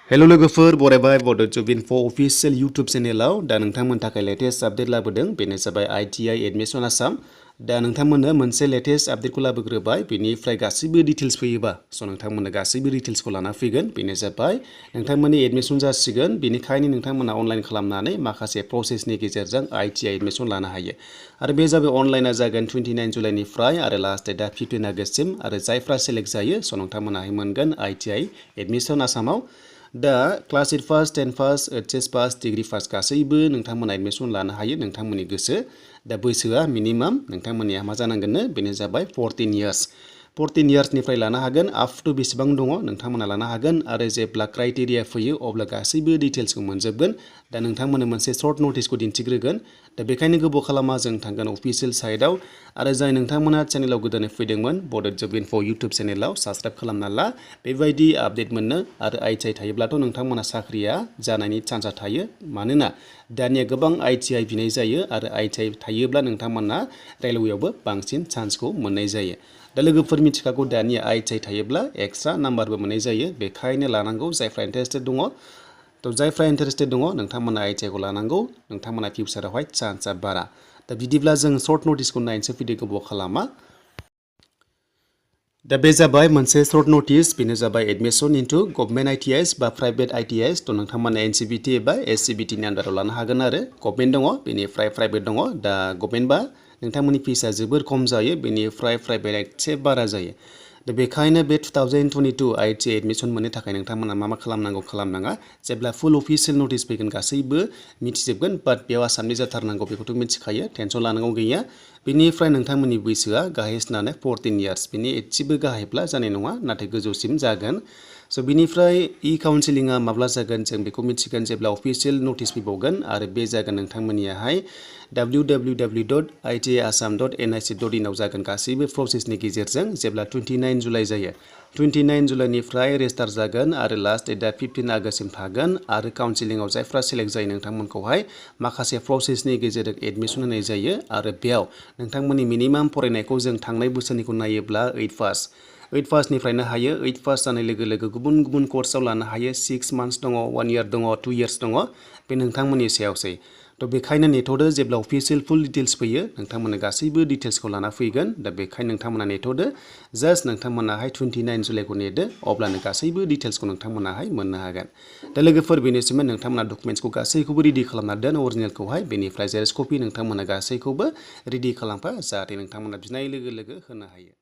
hello लोगोफोर बरायबाय बड' जब info official YouTube चेनेलाव दा नोंथांमोन थाखाय लेटेस्ट आपडेट लाबोदों बेनो जाबाय ITI एडमिशन आसाम दा नोंथांमोननो मोनसे लेटेस्ट आपडेटखौ लाबोग्रोबाय बेनिफ्राय गासैबो डिटेल्स फैयोबा नोंथांमोननो गासैबो डिटेल्सखौ लाना फैगोन बेनो जाबाय नोंथांमोननि एडमिशन जासिगोन बेनिखायनो नोंथांमोना अनलाइन खालामनानै माखासे प्रसेसनि गेजेरजों ITI एडमिशन लानो हायो आरो बे जाबाय अनलाइना जागोन 29 जुलाइनिफ्राय आरो लास्ट डेटआ 15 आगस्टसिम आरो जायफ्रा सेलेक्ट जायो नोंथांमोनाहाय मोनगोन ITI एडमिशन आसामाव दा class 8 pass 10 pass HS pass degree pass गासैबो नोंथांमोना एडमिशन लानो हायो नोंथांमोननि गोसो दा बैसोआ मिनिमाम नोंथांमोननिया मा जानांगोननो बेनो जाबाय 14 इयार्स 14 इयार्सनिफ्राय लानो हागोन आप टु बेसेबां दङ नोंथांमोना लानो हागोन आरो जेब्ला क्राइटेरिया फैयो अब्ला गासैबो डिटेल्सखौ मोनजोबगोन दा नोंथांमोननो मोनसे सर्ट नटिसखौ दिन्थिग्रोगोन दा बेखायनो गोबाव खालामा जों थांगोन अफिसियेल साइटआव आरो जाय नोंथांमोना चेनेलाव गोदानै फैदोंमोन बड' जब इनफो इउटुब चेनेलाव साबस्क्राइब खालामना ला बेबायदि आपडेट मोननो आरो ITI थायोब्लाथ' नोंथांमोना साख्रिया जानायनि चान्सआ थायो मानोना दानिया गोबां ITI बिनाय जायो आरो ITI थायोब्ला नोंथांमोना रेलवेयावबो बांसिन चान्सखौ मोननाय जायो दा लोगोफोर मिथिखागौ दानिया ITI थायोब्ला एक्सट्रा नाम्बारबो मोननाय जायो बेखायनो लानांगौ जायफ्रा इन्टारेस्टेड दङ थ' जायफ्रा इन्टारेस्टेड दङ नोंथांमोना ITI खौ लानांगौ नोंथांमोना फिउचारावहाय चान्सआ बारा दा बिदिब्ला जों सर्ट नटिसखौ नायनोसै फैदो गोबाव खालामा दा बे जाबाय मोनसे सर्ट नटिस बेनो जाबाय एडमिशन इनटु गभर्नमेन्ट ITIs बा प्राइभेट ITIs थ' नोंथांमोना NCBT एबा SCBTनि आन्दाराव लानो हागोन आरो गभर्नमेन्ट दङ बेनिफ्राय प्राइभेट दङ दा गभर्नमेन्टबा नोंथांमोननि फिसआ जोबोर खम जायो बेनिफ्राय प्राइभेट एसे बारा जायो दा बेखायनो बे 2022 ITI एडमिशन मोननो थाखाय नोंथांमोना मा खालामनांगौ खालामनाङा जेब्ला फुल अफिसियेल नटिस फैगोन गासैबो मिथिजोबगोन बाट बेयाव आसामनि जाथारनांगौ बेखौथ' मिथिखायो टेनसन लानांगौ गैया बेनिफ्राय नोंथांमोननि बैसोआ गाहायसिनानो 14 इयार्स बेनि एसेबो गाहायब्ला जानाय नङा नाथाय गोजौसिम जागोन स' बिनिफ्राय काउन्सिलिंआ माब्ला जागोन जों बेखौ मिथिगोन जेब्ला अफिसियेल नटिस फैबावगोन आरो बे जागोन नोंथांमोननियाहाय www.itiassam.nic.in आव जागोन गासैबो प्रसेसनि गेजेरजों जेब्ला 29 जुलाइ जायो 29 जुलाइनिफ्राय रेजिस्टार जागोन आरो लास्ट डेटआ 15 आगस्तसिम थागोन आरो काउन्सिलिंआव जायफ्रा सेलेक्ट जायो नोंथांमोनखौहाय माखासे प्रसेसनि गेजेरजों एडमिशन होनाय जायो आरो बेयाव नोंथांमोननि मिनिमाम फरायनायखौ जों थांनाय बोसोरनिखौ नायोब्ला 8 पासनिफ्रायनो हायो 8 पास जानाय लोगो लोगो गुबुन गुबुन कर्सआव लानो हायो 6 मान्थ्स दङ 1 इयार दङ 2 इयार्स दङ बे नोंथांमोननि सायावसै थ' बेखायनो नेथ'दो जेब्ला अफिसियेल फुल डिटेल्स फैयो नोंथांमोननो गासैबो डिटेल्सखौ लाना फैगोन दा बेखायनो नोंथांमोना नेथ'दो जास्ट नोंथांमोनाहाय 29 जुलाइखौ नेदो अब्लानो गासैबो डिटेल्सखौ नोंथांमोनाहाय मोननो हागोन दा लोगोफोर बेनोसैमोन नोंथांमोना डकुमेन्ट्सखौ गासैखौबो रेडि खालामना दोन अरिजिनेलखौहाय बेनिफ्राय जेरक्स कपि नोंथांमोना गासैखौबो रेडि खालामफा जाहाथे नोंथांमोना बिनाय लोगो लोगो होनो हायो